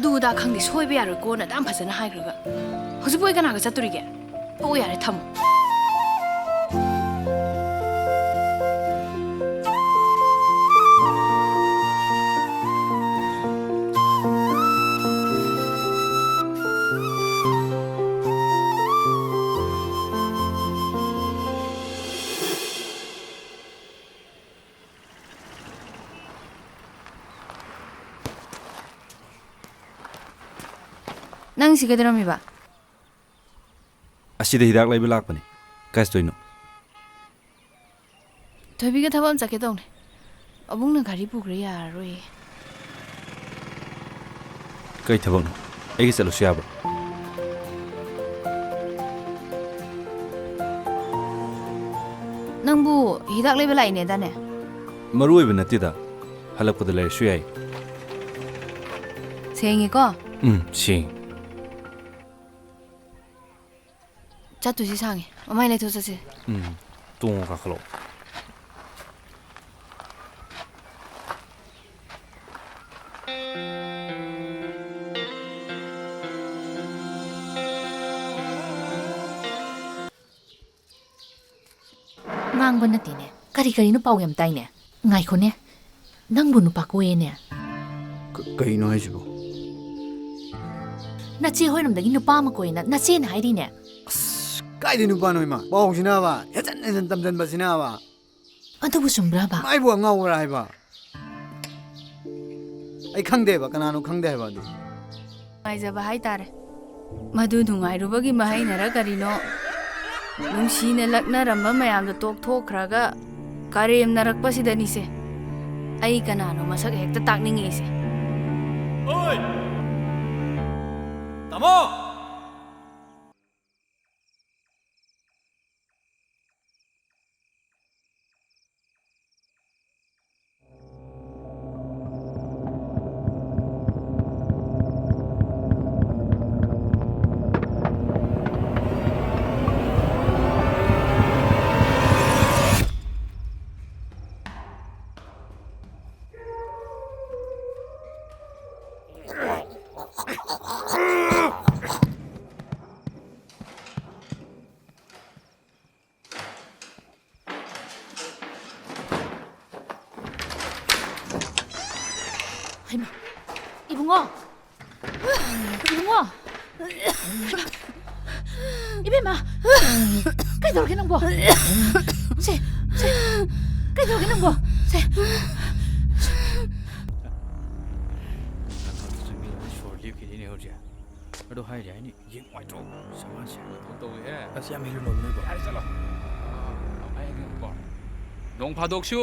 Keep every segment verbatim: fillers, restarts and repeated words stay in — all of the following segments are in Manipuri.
ꯑꯗꯨꯗ ꯈꯪꯗꯦ, ꯁꯣꯏꯕ ꯌꯥꯔꯣꯏꯀꯣꯅ ꯑꯗꯨꯝ ꯐꯖꯅ ꯍꯥꯏꯈ꯭ꯔꯒ, ꯍꯧꯖꯤꯛꯄꯨ ꯑꯩ ꯀꯅꯥꯒ ꯆꯠꯇꯣꯔꯤꯒꯦ? ꯇꯣꯛꯑꯣ ꯌꯥꯔꯦ, ꯊꯝꯃꯣ꯫ ꯅꯪ ꯁꯤ ꯀꯩꯗꯧꯔꯝꯃꯤꯕ? ꯑꯁꯤꯗ ꯍꯤꯗꯥꯛ ꯂꯩꯕ ꯂꯥꯛꯄꯅꯤ꯫ ꯀꯥꯏ ꯆꯠꯇꯣꯏꯅꯣ? ꯊꯣꯏꯕꯤꯒ ꯊꯕꯛ ꯑꯃ ꯆꯠꯀꯦ ꯇꯧꯅꯦ꯫ ꯑꯕꯨꯡꯅ ꯒꯥꯔꯤ ꯄꯨꯈ꯭ꯔꯦ, ꯌꯥꯔꯔꯣꯏꯌꯦ꯫ ꯀꯩ ꯊꯕꯛꯅꯣ? ꯑꯩꯒ ꯆꯠꯂꯨꯁꯨ ꯌꯥꯕ꯭ꯔꯣ? ꯅꯪꯕꯨ ꯍꯤꯗꯥꯛ ꯂꯩꯕ ꯂꯥꯛꯏꯅꯦꯗꯥꯅꯦ? ꯃꯔꯨ ꯑꯣꯏꯕ ꯅꯠꯇꯦꯗ, ꯍꯜꯂꯛꯄꯗ ꯂꯩꯔꯁꯨ ꯌꯥꯏ꯫ ꯁꯦꯡꯉꯤꯀꯣ? ꯎꯝ, ꯁꯦꯡꯉꯤ꯫ ꯆꯠꯇꯣꯏꯁꯤ ꯁꯥꯡꯉꯤ꯫ ꯃꯃꯥꯏ ꯂꯩꯊꯣꯛ ꯆꯠꯁꯦ꯫ ꯎꯝ꯫ ꯇꯣꯡꯉꯣ, ꯀꯥꯈꯠꯂꯛꯑꯣ꯫ ꯉꯥꯡꯕ ꯅꯠꯇꯦꯅꯦ꯫ ꯀꯔꯤ ꯀꯔꯤꯅꯣ ꯄꯥꯎ ꯌꯥꯝ ꯇꯥꯏꯅꯦ꯫ ꯉꯥꯏꯈꯣꯅꯦ꯫ ꯅꯪꯕꯨ ꯅꯨꯄꯥ ꯀꯣꯏꯌꯦꯅꯦ꯫ ꯀ-, ꯀꯩꯅꯣ ꯍꯥꯏꯁꯤꯕꯣ? ꯅꯆꯦ ꯍꯣꯏꯔꯣꯝꯗꯒꯤ ꯅꯨꯄꯥ ꯑꯃ ꯀꯣꯏꯌꯦꯅ ꯅꯆꯦꯅ ꯍꯥꯏꯔꯤꯅꯦ꯫ ꯑꯁ, ꯀꯥꯏꯗꯩ ꯅꯨꯄꯥꯅꯣ ꯏꯃꯥ? ꯄꯥꯎꯁꯤꯅꯕ, ꯍꯦꯟꯖꯟ ꯍꯦꯟꯖꯟ ꯇꯝꯖꯟꯕꯁꯤꯅꯕ꯫ ꯑꯗꯨꯕꯨ ꯆꯨꯝꯕ꯭ꯔꯥꯕ? ꯃꯥꯏꯕꯨ ꯑꯉꯥꯎꯕꯔꯥ ꯍꯥꯏꯕ? ꯑꯩ ꯈꯪꯗꯦꯕ, ꯀꯅꯥꯅꯣ ꯈꯪꯗꯦ ꯍꯥꯏꯕ ꯑꯗꯨ꯫ ꯅꯨꯡꯉꯥꯏꯖꯕ ꯍꯥꯏꯇꯥꯔꯦ꯫ ꯃꯗꯨ ꯅꯨꯡꯉꯥꯏꯔꯨꯕꯒꯤ ꯃꯍꯩꯅꯔ ꯀꯔꯤꯅꯣ, ꯅꯨꯡꯁꯤꯅ ꯂꯛꯅꯔꯝꯕ ꯃꯌꯥꯝꯗꯣ ꯇꯣꯛꯊꯣꯛꯈ꯭ꯔꯒ ꯀꯔꯦꯝꯅꯔꯛꯄꯁꯤꯗꯅꯤꯁꯦ ꯑꯩ ꯀꯅꯥꯅꯣ ꯃꯁꯛ ꯍꯦꯛꯇ ꯇꯥꯛꯅꯤꯡꯉꯛꯏꯁꯦ꯫ ꯑꯣꯏ! ꯇꯥꯃꯣ! ꯏꯃꯥ, ꯏꯕꯨꯡꯉꯣ! ꯏꯕꯨꯡꯉꯣ! ꯏꯕꯦꯝꯃ! ꯀꯩꯗꯧꯔꯒꯦ ꯅꯪꯕꯣ? ꯁꯦ, ꯁꯦ, ꯀꯩꯗꯧꯔꯒꯦ ꯅꯪꯕꯣ? ꯁꯦ꯫ ꯁꯣꯔ ꯂꯦꯞꯈꯤꯗꯣꯏꯅꯦ ꯍꯧꯖꯤꯛ꯫ ꯑꯗꯣ ꯍꯥꯏꯔꯤ ꯍꯥꯏꯅꯤ, ꯌꯦꯡ ꯅꯨꯡꯉꯥꯏꯇ꯭ꯔꯣ? ꯁꯃꯥꯟꯁꯦ꯫ ꯃꯊꯧ ꯇꯧꯋꯦꯍꯦ꯫ ꯑꯁ, ꯌꯥꯝ ꯍꯦꯜꯂꯨꯅꯣ ꯅꯣꯏꯕꯣ꯫ ꯌꯥꯔꯦ, ꯆꯠꯂꯣ꯫ ꯑꯥ, ꯑꯩ ꯍꯥꯏꯒꯦꯕꯀꯣ꯫ ꯅꯣꯡ ꯐꯥꯗꯣꯛꯁꯨ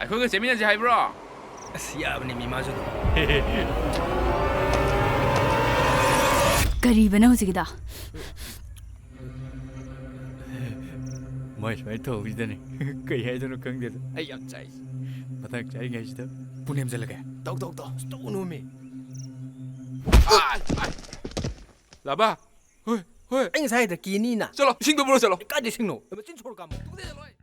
ꯑꯩꯈꯣꯏꯒ ꯆꯦꯃꯤꯟꯅꯁꯦ ꯍꯥꯏꯕ꯭ꯔꯣ? ꯑꯁ, ꯌꯥꯕꯅꯦ ꯃꯤ ꯃꯥꯁꯨ ꯑꯗꯨꯝ꯫ ꯀꯔꯤꯕꯅꯣ ꯍꯧꯖꯤꯛꯀꯤꯗꯣ? ꯃꯣꯏ ꯁꯨꯃꯥꯏꯅ ꯇꯧꯕꯁꯤꯗꯅꯦ꯫ ꯀꯩ ꯍꯥꯏꯗꯣꯏꯅꯣ ꯈꯪꯗꯦꯗ꯫ ꯑꯩ ꯌꯥꯝ ꯆꯥꯏ꯫ ꯃꯇꯥꯡ ꯆꯥꯔꯤꯉꯩꯁꯤꯗ꯫ ꯄꯨ ꯅꯦꯝꯖꯜꯂꯒꯦ꯫ ꯇꯧ, ꯇꯧ, ꯇꯧ꯫ ꯑꯁ, ꯇꯧꯅꯣꯃꯤ꯫ ꯑꯥꯏ, ꯑꯥꯏ꯫ ꯂꯥꯕꯥ꯫ ꯍꯣꯏ, ꯍꯣꯏ꯫ ꯑꯩ ꯉꯁꯥꯏ ꯍꯥꯏꯗ꯭ꯔꯥ ꯀꯤꯅꯤꯅ? ꯆꯠꯂꯣ, ꯏꯁꯤꯡꯗꯣ ꯄꯨꯔꯣ ꯆꯠꯂꯣ꯫ ꯀꯥꯏꯗ ꯏꯁꯤꯡꯅꯣ? ꯃꯆꯤꯟ ꯁꯣꯔ ꯀꯥꯝꯃꯣ꯫ ꯇꯨꯗꯦ ꯆꯠꯂꯣ ꯑꯩ꯫